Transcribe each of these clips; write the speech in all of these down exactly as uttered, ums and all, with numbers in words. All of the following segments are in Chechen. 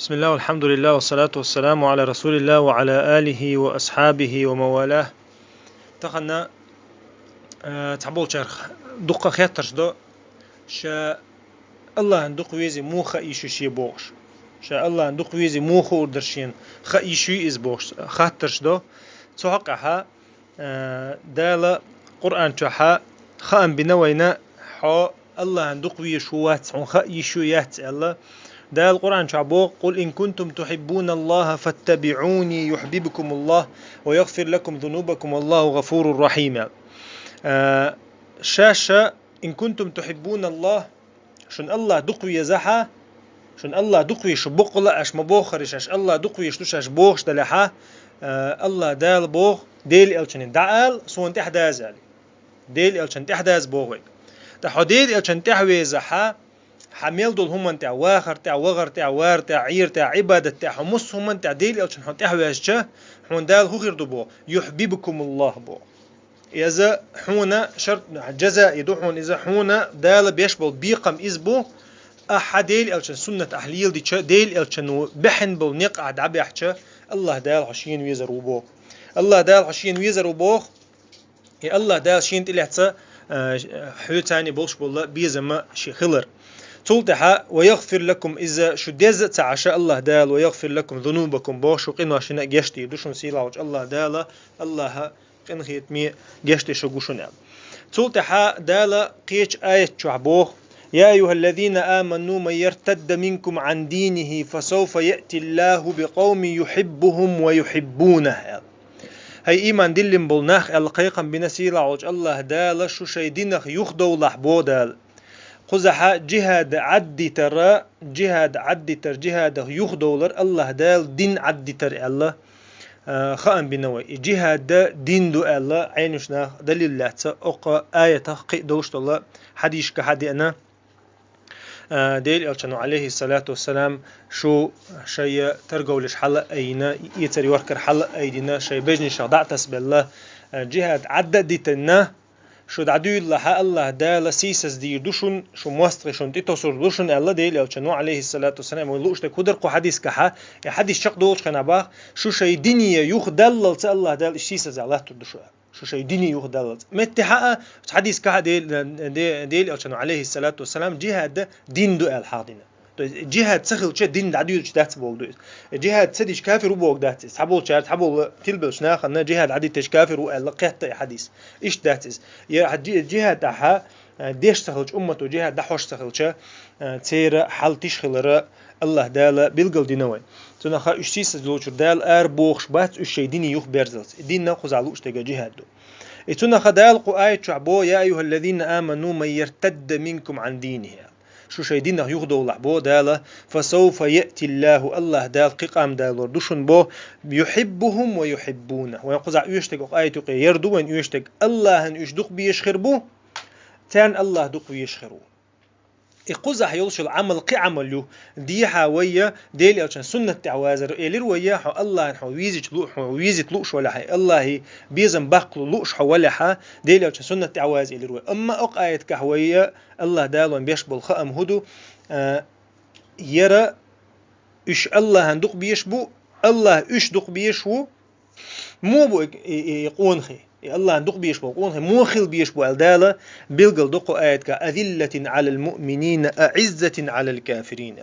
بسم الله والحمد لله والصلاة والسلام على رسول الله وعلى آله وأصحابه ومن والاه. Тахана, э, цхьаболчарх дукха хеттарш до, ша Аллахьан дукха везе муха иши ши бохш. Ша Аллахьан дукха везе муха урдар шин ха иши из бохш. Хаттарш до. Цу хьакъаха, э, Дала Къуръан чухьа хаам бина вайна, хьо Аллахьан дукха веш ву вац, хьун ха иши яц Алла. Дала Къуръан чухьа бох: «قل إن كنتم تحبون الله فاتبعوني يحببكم الله ويغفر لكم ذنوبكم والله غفور رحيم». Э, ша, ша, «إن كنتم تحبون الله», шун Аллах дукха везахьа, шун Аллах дукха веш букъла аш ма бохариш, аш Аллах дукха веш ду шаш бохш далахьа, э, Аллах Дала бох, Дела элчани даал, сон тӀехь дазали. Дела элчан тӀехь даз бохой. Та хьо Дела элчан тӀехь везахьа, хьа мел дул хуман тӀехь, вахар тӀехь, вагар тӀехь, вар тӀехь, Ӏир тӀехь, ибадат тӀехь, хьо мус хуман тӀехь Дела элчан хьо тӀехь везча, хьун Дала хухир ду бо, «يحببكم الله» бо. Иза хьуна шарт, джаза и ду хьуна, иза хьуна Дала беш бол бикъам из бу, ахьа Дела элчан суннат ахь лил дича, Дела элчан бехен бол никъ а дабяхча, Аллах Дала хьо шин везар ву бо. Аллах Дала хьо шин везар ву бох, и Аллах Дала шин тилеца, э, хьуцани болш болла безама ши хилар. Цул тӀехьа: «ويغفر لكم», иза шу деза ца аша Аллах Дала, «ويغفر لكم ذنوبكم» бох, шу къиношина гешти ду шун силавч Аллах Дала, Аллаха къинхетми геште шу гушун аьл. Цул тӀехьа Дала кхеча аят чухь бох: «يا أيها الذين آمنوا من يرتد منكم عن دينه فسوف يأتي الله بقوم يحبهم ويحبونه» аьл. Хай иман диллин бол нах аьл, кхайкхам бина силавч Аллах Дала, шу шай динах юхдовлахь бо Дала. Кхузахьа джихад Ӏаддитара, джихад Ӏаддитар, джихадах юхдовлар Аллах Дала дин Ӏаддитар аьлла, э, хаам бина вай. И джихад дин ду аьлла, Ӏейнуш нах далил лаьца, окха аятах кхи долуш дола хьадийшка хьадеана, э, Дела элчану, алейхиссалату вассалам, шу шайя тарговлиш хьала айна, ицар йоркар хьала айдина, шай бежнишах дӀатасбелла, э, джихад Ӏадда дитанна, шу дӀадуьйллахьа Аллах Дала сийсаз дийр ду шун, шу мостагӀи шун тӀе тосур ду шун аьлла Дела элчану, алейхиссалату вассалам, вай луъуш дег кудар кху хьадискахьа, и хьадис чакхдолчу хенахь бах, шу шай дине юха даллалца Аллах Дала иш сийсаза латтур ду шу. Шу шай дине юха даллалца. Метте хьаа, хьадискахьа Дела, Де-, Дела элчану, алейхиссалату вассалам, джихад дин ду аьлла хьахдина. То есть джихад ца хилча дин дӀадуьйлуш дац боху ду иза. Джихад ца дича кафир ву боху дац иза. Цхьаболчара, цхьаболла тилбелчу нахана джихад Ӏадиташ кафир ву аьлла кхетта и хьадис. Иштта дац иза. Я хьа-, джи-, джихад ахьа, э, деш ца хилча, уммато джихад дӀахьош ца хилча, э, цера хьал тиш хилара Аллах Дала билгал дина вай. Цунаха уьш сийсаз лучур Дала ара бохуш бац, уьш шай дине юха берзалц. И динна кхуза лууш дега джихад ду. И цунаха Дала кху аят чохь бо: «يا أيها الذين آمنوا من يرتد منكم عن دينه». Шу шай динах юхдовлахь бо Дала, «فسوف يأتي الله», Аллах Дала кхикъам далор ду шун бо, «يحبهم ويحبونه». Вайн кхузахь уьш дег окъа аят юкъе яр ду, вайн уьш дег Аллахьан уьш дукха беш хир бу, царна Аллах дукха веш хир ву. И кхузахь йолшул Ӏамал кхи Ӏамал ю, дехьа вайя, Дела элчан суннат тӀехь вазар элир вайя, хьо Аллахьан хьо визич лу-, хьо визит лууш валахьа, Аллахьи безам баккхалу лууш хьо валахьа, Дела элчан суннат тӀехь ваза элир вай. Амма окъа аят кахь вайя, Аллах Дала вайн беш болу хаам хӀу ду, а, яра уьш Аллахьан дукха беш бу, Аллах уьш дукха беш ву, мо бу и, и, и, и къонахий, и Аллахьан дукха беш болу къонахий, мо хила беш бу аьлла Дала, билгал дукха аятка: «أذلة على المؤمنين أعزة على الكافرين».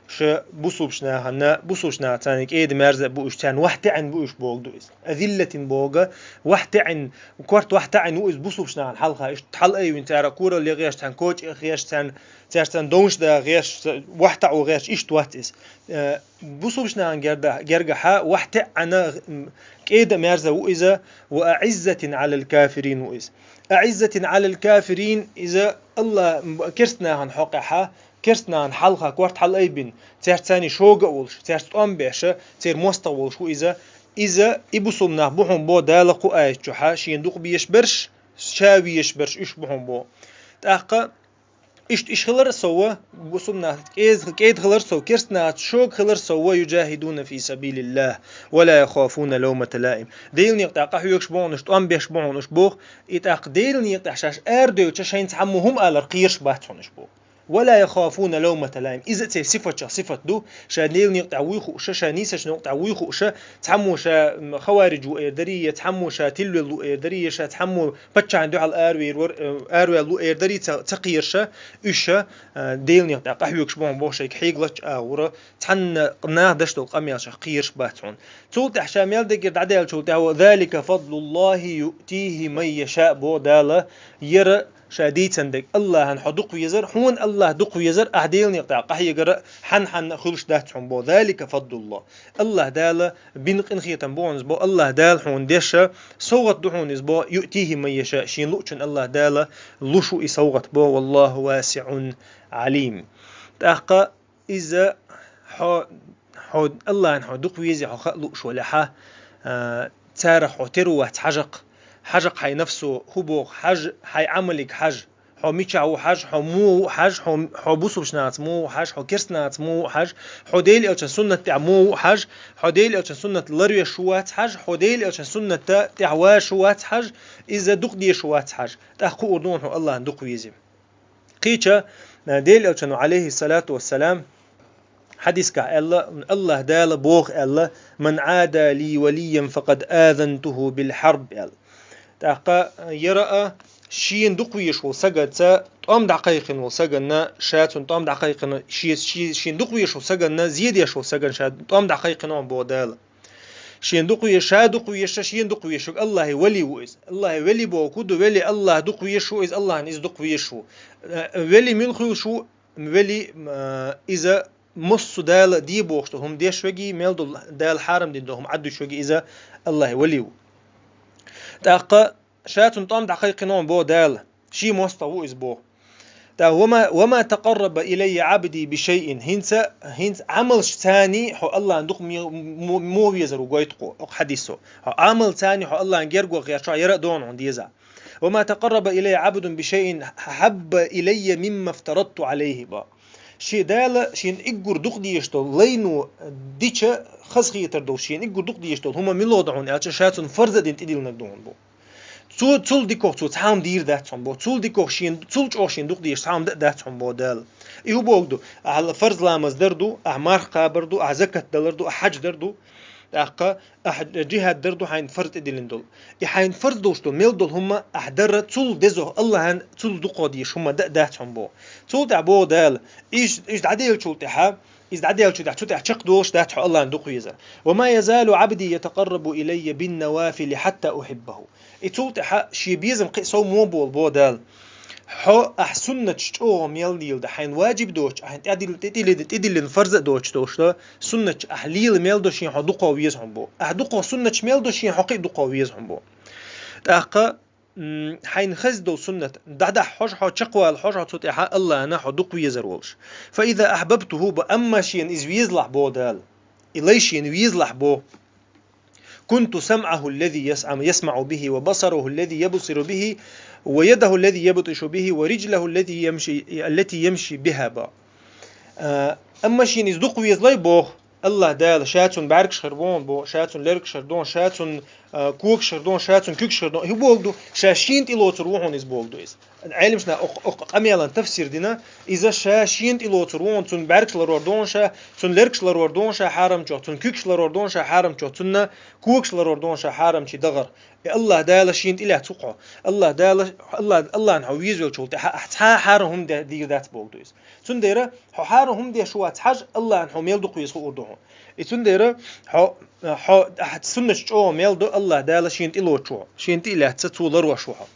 Ша бусулбаш нахана, бусулбаш наха царна кӀеда мерза бу уьш, царна вахь таьӀна бу уьш богу ду иза. Азиллатин бога, вахь таьӀна, корта вахь таьӀна ву иза бусулбаш нахана хьалха, иштта хьал айвина цара курал я гӀеш, царна коча я гӀеш, царна, цаьрца царна довнаш да гӀеш, вахь таьӀо гӀеш, иштта вац иза. Э, бусулбаш нахана герда-, гергахьа вахь таьӀна, м, кӀеда мерза ву иза, ва аӀиззатин Ӏалал кафирин ву иза. АӀиззатин Ӏалал кафирин иза Алла, м, керст нахана хьокъехьа, керст нахана хьалха корта хьал айбина, цаьрца царна шога а волуш, цаьрца тӀом беша, церан мостагӀа волуш ву иза. Иза и бусулба нах бу хьуна бо Дала кху аят чухьа, шена дукха беш берш, ша веш берш уьш бу хьуна бо. ТӀаккха иштта иш хилар а сов, бусулба нах кӀез-, кӀеда хилар а сов, керст нахаца шога хилар а сов, ва юджахидуна фи сабилиллах, ва ла яхафуна лавмата лаим. Делан некъа тӀехь къахьоьгуш бу хьуна уьш, тӀом беш бу хьуна уьш боху, и тӀаккха Делан некъа тӀехь шаьш арадевлча шайна цхьаммо хӀума алар кхераш бац хьуна уьш боху. «ولا يخافون لومة لائم». Иза церан сифатех сифат ду, ша Делан некъа тӀа вуй хууш, ша нийсача некъа тӀа вуй хууш, цхьаммо ша, м, хавариж ву эр дарий, е цхьаммо ша тилвелла ву эр дарий, е ша цхьаммо паччахьан дуьхьал аравер вар, э, араваьлла ву эр дарий, ца, ца кхераш, уьш, э, Делан некъа тӀа къахьоьгуш бохьан боху шайга хьега лач агӀора, цхьанна наха деш долу къамелашах кхераш бац хьуна. Цул тӀаьхьа ша мел даггара дӀадаьллачул тӀаьхьа: «ذلك فضل الله يؤتيه من يشاء», боху Дала, яра ша дийцан дерг, Аллахьан хьо дукха везар, хьуна Аллахь дукха везар, ахь Делан некъа тӀа къахьегара хьан-хьанна а хуьлуш дац хьуна бо. «ذلك فضل الله». Аллахь Дала бина къинхетам бу хьуна иза бо, Аллахь Дала хьуна деш совгӀат ду хьуна иза бо, «يؤتيه من يشاء», шена луучун Аллахь Дала луш ву и совгӀат бо, «والله واسع عليم». ТӀаккха иза хьо, хьо, Аллахьан хьо дукха везе хьо хаа лууш валехьа, а, царах хьо тера вац хьажакх, хьажакх хьайн нафсо хӀу боху, хьажа, хьайн Ӏамалиг хьажа. Хьо мичахь ву хьажа, хьо муха ву хьажа, хьо, хьо бусулбачу нахаца муха ву хьажа, хьо керста нахаца муха ву хьажа, хьо Делан элчан суннат тӀехь муха ву хьажа, хьо Делан элчан суннат ларвеш ву вац хьажа, хьо Делан элчан суннатта тӀехь ваша ву вац хьажа, иза дукха дезаш ву вац хьажа. ТӀаккха хуур ду хьуна хьо Аллахьан дукха везе. Кхеча, а, Делан элчано, алейхиссалату вассалам, хьадискахь аьлла, Аллахь Дала боху аьлла: «من عادى لي وليا فقد آذنته بالحرب», аьлла. ТӀаккха, а, яра а, шена дукха везаш волу сагаца тӀом дӀакхайкхина волу саганна, ша цунна тӀом дӀакхайкхина, шен, шен, шена дукха везаш волу саганна, зе деш волу саганна ша тӀом дӀакхайкхина боху Дала. Шена дукха веза, ша дукха веза, шена дукха веза, шуьга Аллахьан вали ву иза. Аллахьан вали боху ду, вали Аллахь дукха везаш ву иза, Аллахьан иза дукха везаш ву. Э, вали мила хуьлуш ву, вали, э, иза массо а Дала де бохуш долу хӀума деш веги, мел долу Дала хьарам дина долу хӀума Ӏаддуьтуш веги, иза Аллахьан вали ву. ТӀаккха ша цунна тӀом дӀакхайкхина боху Дала. Шен мостагӀа ву иза боху. ТӀаккха: «وما، وما تقرب إلي عبدي بشيء». ХӀинца, хӀинца Ӏамалш царний хьо Аллахьан дукха ме-, мо-, муха везар ву гойту кхо, окху хьадисо. Хьо Ӏамал царний хьо Аллахьан герго гӀерташ яра а дона хьуна деза. «وما تقرب إلي عبد بشيء أحب إلي مما افترضت عليه», бо. Шен Дала шена иггур дукха дезаш долу лайно дича хазахетар долу, шена иггур дукха дезаш долу хӀума мила ду хьуна аьлча, ша цунна фарз а дина тӀедиллинарг ду хьуна бо. Цо, цул дикох цо цхьа хӀума дийр дац хьуна бо. Цул дикох шен, цул чӀогӀа шен дукха дезаш цхьа хӀума дац хьуна бо Дала. И хӀу боху ду? Ахьа фарз ламаз дар ду, ахьа марха кхабар ду, ахьа закат далар ду, ахьа хьаж дар ду. ТӀаккха ахьа джихад дар ду хьайна фарз тӀедиллина долу. И хьайна фарз долуш долу мел долу хӀума ахьа дарра цул дезох, Аллахьан цул дукхо дезаш хӀума да-, дац хьуна бо. Цул тӀаьхьа боху Дала, иш, иш дӀаделлачул тӀаьхьа, иза дӀаделлачул тӀаьхьа, цу тӀаьхьа чекхдолуш дац хьо Аллахьан дукха везар. «وما يزال عبدي يتقرب إلي بالنوافل حتى أحبه». И цул тӀаьхьа шен безам кхин а сов мо болу бо Дала. Хьо ахь суннаташ чӀогӀа мел лийла дан, хьайна ваджиб доцуш, ахьа тӀедилла, тӀедилла, тӀедиллина фарз а доцуш долуш дан, суннаташ ахь лийла мел до шен хьо дукхо веза хьуна бо. Ахь дукхо суннаташ мел до шен хьо кхин а дукхо веза хьуна бо. ТӀаккха, м, хьайна хезна долу суннат дӀадахьа хьожа хьо, чекхвала хьожа хьо цу тӀаьхьа Аллахьана хьо дукха везар волуш. «فإذا أحببته», бо, амма шена иза везалахь бо Дала. И лай шена везалахь бо. «كنت سمعه الذي يسع-، يسمع به، وبصره الذي يبصر به، ويده التي يبطش به، ورجله التي يمشي، التي يمشي بها», бо. А, амма шена иза дукха везалой боху, Аллахь Дала, ша цунна бӀаьргаш хир боху, бо, ша цунна лергаш хир доху, ша цунна, а, когаш хир доху, ша цунна куьгаш хир доху. ХӀун боху ду? Ша шена тӀелоцур ву хьуна иза боху ду иза. Ӏелимаш наха окх-, окх къамелан тафсир дина, иза ша шена тӀелоцур ву хьуна, цунна бӀаьргаш ларор доху ша, цунна лергаш ларор доху ша хьарамчох, цунна куьгаш ларор доху ша хьарамчох, цунна когаш ларор доху ша хьарамчий дагӀар. И Аллахь Дала шена тӀелаьцна ву хьо. Аллахь Дала, Аллахь, Аллахьна хьо везавелчул тӀаьхьа ахь цхьа а хьарам хӀума де-, дийр дац боху ду иза. Цундела хьо хьарам хӀума деш вац хьажа, Аллахьна хьо мел дукха веза хуур ду хьуна. И цундела хьо, хьо ахь суннаташ чӀогӀа мел до, Аллахь Дала шена тӀелоцуш ву хьо. Шена тӀелаьцна цо ларвеш ву хьо.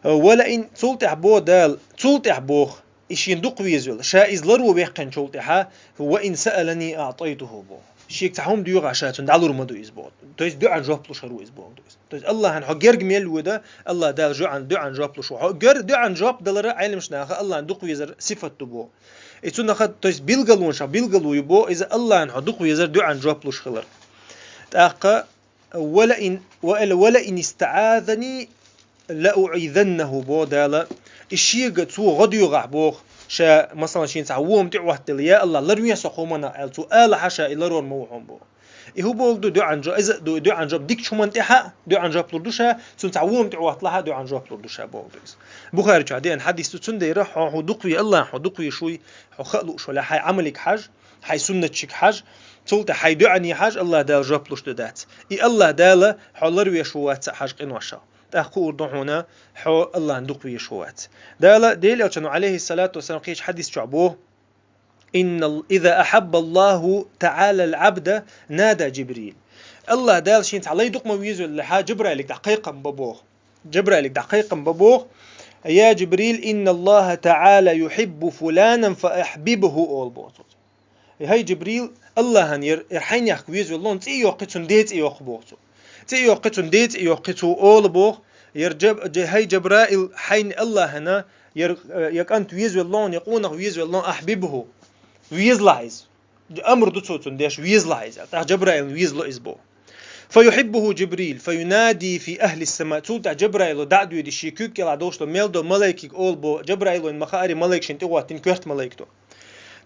Вала ин, цул тӀаьхьа бо Дала, цул тӀаьхьа боху, и шена дукха везавелла, ша иза ларво ваьккхинчул тӀаьхьа, «وإن سألني أعطيته», бо. Шега цхьа хӀума доьху ша, цунна дӀалур ма ду иза боху. То есть дуьӀан жоп луш хир ву иза боху ду иза. То есть Аллахьна хьо герга мел воьду, Аллахь Дала дуьӀан, дуьӀан жоп луш ву. Хьо гер-, дуьӀан жоп далара Ӏелимаш наха Аллахьна дукха везар сифат ду бо. И цунах, то есть билгалонаш билгало ю бо, иза Аллахьна хьо дукха везар дуьӀан жоп луш хилар. ТӀаккха «ولئن، ولئن استعاذني لأعيذنه», бо Дала. И шега цо гӀо доьхахь боху, ша, масалан, шена цхьа вон тӀе Ӏоттаделла, «Я Аллахь, ларвен со кху хӀуманах», аьлла, цо алахьа ша и ларор ма ву хьуна бо. И хӀу боху ду дуьӀан жоп, иза а ду дуьӀан жоп дикачу хӀуманна тӀехьа а дуьӀан жоп лур ду ша, цунца вон тӀе ватталахьа а дуьӀан жоп лур ду ша боху ду иза. Бухари чохь деана хьадис ду, цундела хьо, хьо дукха ве, АллахӀан хьо дукха веш вуй, хьо хаа лууш валахь, хьайн Ӏамалиг хьажа, хьайн суннатчиг хьажа, цул тӀе хьайн дуьӀане хьажа, АллахӀ Дала жоп луш ду дац. И АллахӀ Дала хьо лар веш ву вац а хьажа къиношах. ТӀаккха хуур ду хьуна, хьо АллахӀан дукха веш ву вац. Дала, Делан Элчано, алейхиссалату вассалам, кхечу хьадис чохь боху: «إن ال-، إذا أحب الله تعالى العبد نادى جبريل». АллахӀ Дала шен цхьа лай дукха ма везавеллехьа, Джабраилиг дӀа кхайкхам бан боху. Джабраилиг дӀа кхайкхам бан боху: «يا جبريل، إن الله تعالى يحب فلانا فأحببه», олу боху цо. «ХӀай, Джибрил, АллахӀан яр, яр хьайнехк везавеллон, цӀе а йоккхи цунна, ден цӀе а йоккхи», боху цо. «ЦӀе а йоккхи цунна, ден цӀе а йоккхи цо», олу боху, яр Джаб-, Дж-, «ХӀай, Джабраил, хьайна АллахӀана яр, э, я кӀант везавеллон, я къонах везавеллон, ахьбибху, везалахь иза». Амр ду цо цунна деш, везалахь иза. ТӀаккха Джабраилна везало иза боху. «فيحبه جبريل، فينادي في أهل السماء». Цул тӀаьхьа Джабраило дӀа а доьдуш, шен куьг кӀелахь долуш долу мел долу малайкиг олу боху, Джабраило махаъара малайк шен тӀе гӀоттина коьрта малайк ду.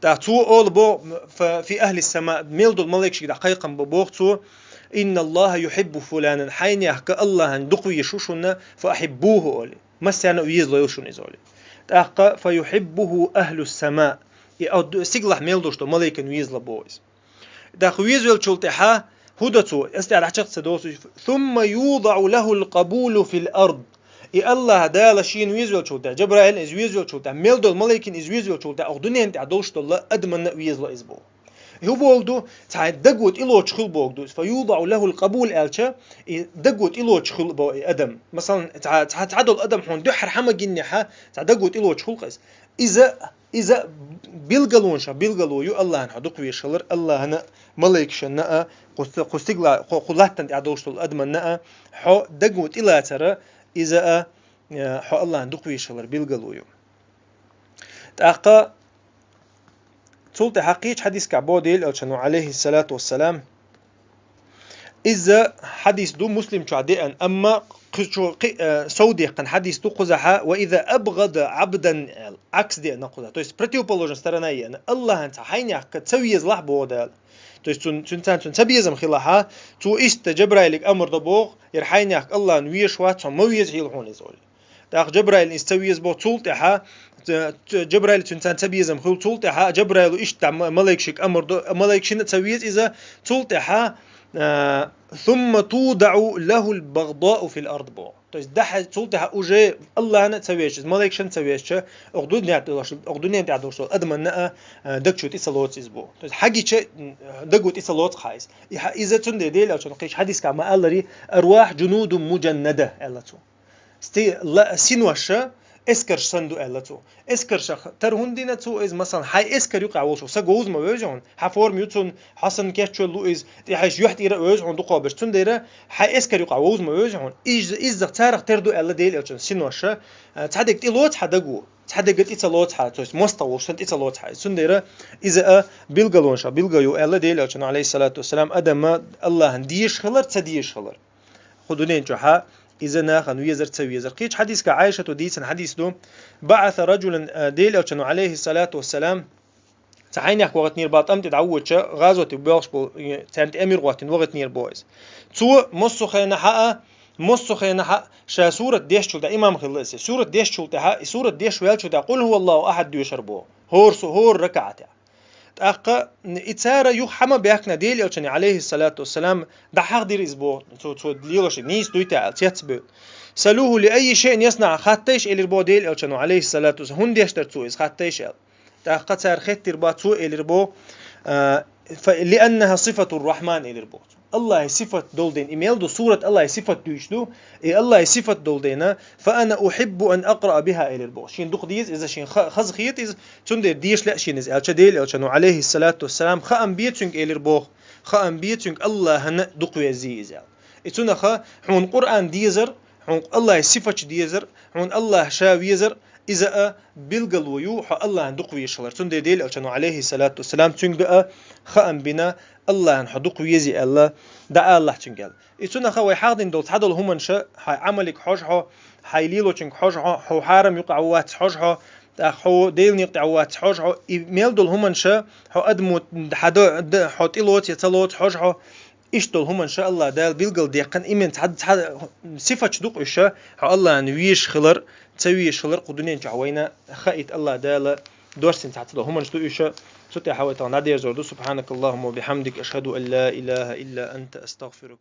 ТӀаккха цо олу боху, фа-, «في أهل السماء», мел долу малайкашка дӀа кхайкхам бан боху цо: «إن الله يحب فلانا», хьайнехк АллахӀан дукха везаш ву шуна, «فأحبوه», олий. Массарна а везало йо шуна иза, олий. ТӀаккха «فيحبه أهل السماء». И а ду-, стигалахь мел долуш долу малайкана везало боху иза. ТӀаккха везавеллачул тӀаьхьа хӀу до цо, аса тӀаьхьа дӀачекх ца доцу: «ثم يوضع له القبول في الأرض». И АллахӀ Дала шена везавеллачул тӀаьхьа, Джабраилна иза везавеллачул тӀаьхьа, мел долу малайкина иза везавеллачул тӀаьхьа, оха дуьнен тӀехь долуш долу адаманна а везало иза боху. И хӀу боху ду, цхьа даго тӀелоцуш хуьлу боху ду. «فيوضع له القبول» аьлча, и даго тӀелоцуш хуьлу боху и адам. Масалан, цхьа, цхьа, цхьа долу адам хьуна дуьххьара хьан ма гиннехьа, цхьа даго тӀелоцуш хуьлу иза. Иза, иза билгалонаш, билгало ю АллахӀан хьо дукха везаш хилар, АллахӀана а, малайкашна а, кху ст-, кху стигала, кху, кху латтана тӀехь долуш долу адаманна а, хьо даго тӀелацара, иза а, э, хьо АллахӀан дукха везаш хилар билгало ю. ТӀаккха цул тӀаьхьа кхечу хьадискахь боху Делан Элчано, алейхиссалату вассалам, иза хьадис ду Муслим чохь деана, амма кху-, чу-, кхи-, э, сов дехкан хьадис ду кхузахьа: «وإذا أبغض عبدا», аьлла, Ӏакс деана кхузахь. То есть противоположная сторона еана. АллахӀан цхьа хьайнехк ца везалахь боху Дала. То есть цун-, цуьнан царна цуьнан ца безам хилахьа, цо иштта Джабраилиг амр до боху, яр хьайнехк АллахӀан везаш вац, хьо ма веза хьийла хьуна иза, олий. ТӀаккха Джабраил иза ца веза боху, цул тӀаьхьа, ц-, ц-, Джабраил цуьнан царна ца безам хуьлу, цул тӀаьхьа Джабраилу иштта ма-, малайкашка амр до, малайкашна а ца веза иза, цул тӀаьхьа, а, «ثم توضع له البغضاء في الأرض» боху. То есть дахьа, цул тӀаьхьа уже АллахӀана а ца везча, малайкашна а ца везча, оха дуьнен тӀехь долуш, оха дуьнен тӀехь долуш долу адаманна а, а, даг чу тӀе ца лоцу иза боху. То есть хьагича, м, даго тӀе ца лоцу хьа иза. И хьа-, иза цундела Делан Элчано кхечу хьадискахь ма-аллара: «الأرواح جنود مجندة», аьлла цо. Сти-, ла-, синоша эскарш санна ду, аьлла цо. Эскаршах тара хӀунда дина цо иза, масалан, хьайн эскар юкъахь волуш ву, са говза ма вевза хьуна, хьан форма ю цунна, хьо санна кечвелла ву иза, тӀехьаьш юьхь тӀера а вевза хьуна дукхоберш. Цундела хьайн эскар юкъахь вовза ма вевза хьуна, иза, иззах царах тера ду, аьлла Делан Элчано, синоша, а, цхьа дега тӀе лоцу хьан даго, цхьа дега тӀе ца лоцу хьан, то есть мостагӀа волуш санна тӀе ца лоцу хьан. Цундела иза а билгалонаш билгал ю, аьлла Делан Элчано, алейхиссалату вассалам, адама АллахӀан дезаш хилар, ца дезаш хилар. Кху дуьнен чохьа иза нахана везар, ца везар. Кхечу хьадискахь Ӏайшата дийцина хьадис ду: «بعث رجلا», э, Делан Элчано, алейхиссалату вассалам, цхьа хьайнехк вахийтинера боху, тӀам тӀе дӀавоьдуча, гӀазоте боьлхуш болу, э, царна тӀе эмир гӀоттина вахийтинера боху иза. Цо массо а хенахьа а, массо а хенахьа а ша сурат дешчул тӀаьхьа, имам хилла иза, сурат дешчул тӀаьхьа, и сурат деш ваьллачул тӀаьхьа «Къул хӀува Аллаху ахьад» доьшура боху. ХӀора су-, хӀора ракаӀатехь. ТӀаккха и цара юха хьан ма баьхкина Делан Элчане, алейхиссалату вассалам, дӀахьахдира иза боху, цо, цо лелош и нийса дуй те аьлла, цецбевлла. «سلوه لأي شيء يصنع», хаттайша элира боху Делан Элчано, алейхиссалату вассалам, хӀунда дештара цо иза, хаттайша аьлла. ТӀаккха цара хеттира боху, цо элира боху, а, фа-, «لأنها صفة الرحمن», элира боху. АллахӀан сифат долу дела, и мел ду сурат АллахӀан сифат дуьйцуш ду, и АллахӀан сифат долу дела, «فأنا أحب أن أقرأ بها», элира боху. Шена дукха деза иза, шена ха-, хаза хета иза, цундела деша лаьа шена иза, аьлча Делан Элчано, алейхиссалату вассалам, хаам бе цуьнга, элира боху, хаам бе цуьнга АллахӀана дукха везий иза, аьлла. И цунаха хьуна Къуръан дезар, хьуна АллахӀан сифаташ дезар, хьуна АллахӀ ша везар, иза а билгало ю хьо АллахӀана дукха везаш хилар. Цундела Делан Элчано, алейхиссалату вассалам, цуьнга а хаам бина, АллахӀана хьо дукха везий аьлла, дӀаалалахь цуьнга аьлла. И цунаха вай хьахдина долу цхьадолу хӀуманаш, хьайн Ӏамалиг хьожа хьо, хьайн лелочуьнга хьожа хьо, хьо хьарам юкъахь ву вац хьожа хьо, тӀаккха хьо Делан некъа тӀехь ву вац хьожа хьо, и мел долу хӀуманаш хьо адамо хьан д-, д-, хьо тӀелоцу я ца лоцу хьожа хьо, Иштта долу хӀуманаш Аллах Дала билгалдаьккхина, именно цхьа, цхьа сифаташ ду-кх уьш, хьо Аллахьна везаш хилар, ца везаш хилар кху дуьнен чохь вайна хаийта Аллах Дала доссийна цхьацца долу хӀуманаш ду уьш. Цу тӀехь вай тахана дӀадерзор ду. سبحانك اللهم وبحمدك، أشهد أن لا إله إلا أنت، أستغفرك.